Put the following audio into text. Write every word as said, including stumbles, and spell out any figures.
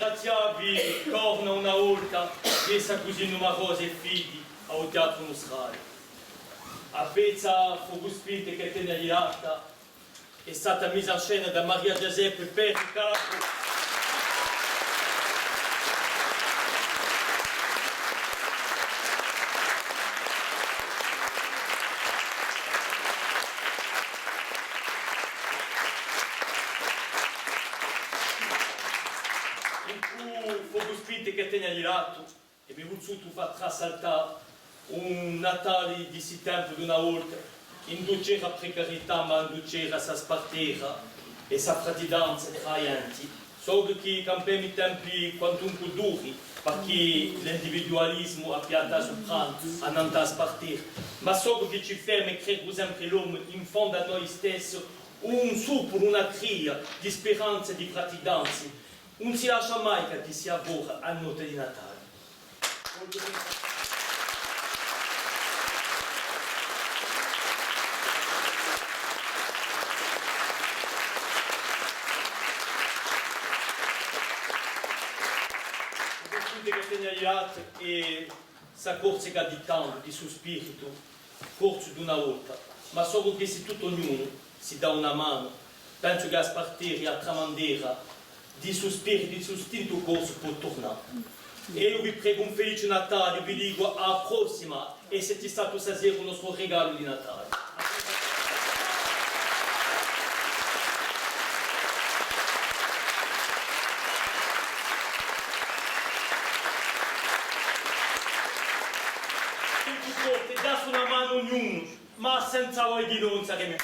Ringrazià vi torna una volta d'essa cusì numerosi è fidi à u Teatru Nustrale. A pezza Focu spintu chì teni a ghjirata hè stata misa in scena da Maria Ghjaseppu è Petru Calabrò. In u Focu spintu chì teni a ghjirata, è mi vulsutu fà trasaltà un Natali di sti tempi d'una volta, induve c'era precarità, ma induve c'era sta spartera è sta fratidanza trà a ghjenti. Sò chì campemu in tempi quantunque duri, parchì l'individualisimu hà pigliatu u supranu annantu à a spartera, ma sò chì ci ferma, è credu, sempri l'omu in fondu à noi stessi, un supuru, una tria di spiranza è di fratidanza. Ùn si lascia mai chì sia fora a notte di Natale. Chì teni a ghjirata è sta Corsica di tandu, di stu spiritu corsu d'una volta, ma sò chì si tuttu ognunu si dà una manu, pensu chì a spartera è a tramandera di stu spiritu, di stu stintu corsu pò turnà. È eiu vi pregu un felice Natale, vi dicu à a prossima, è seti statu stasera u nostru rigalu di Natale. Date una manu ognunu, ma senza voi di noi ùn saremu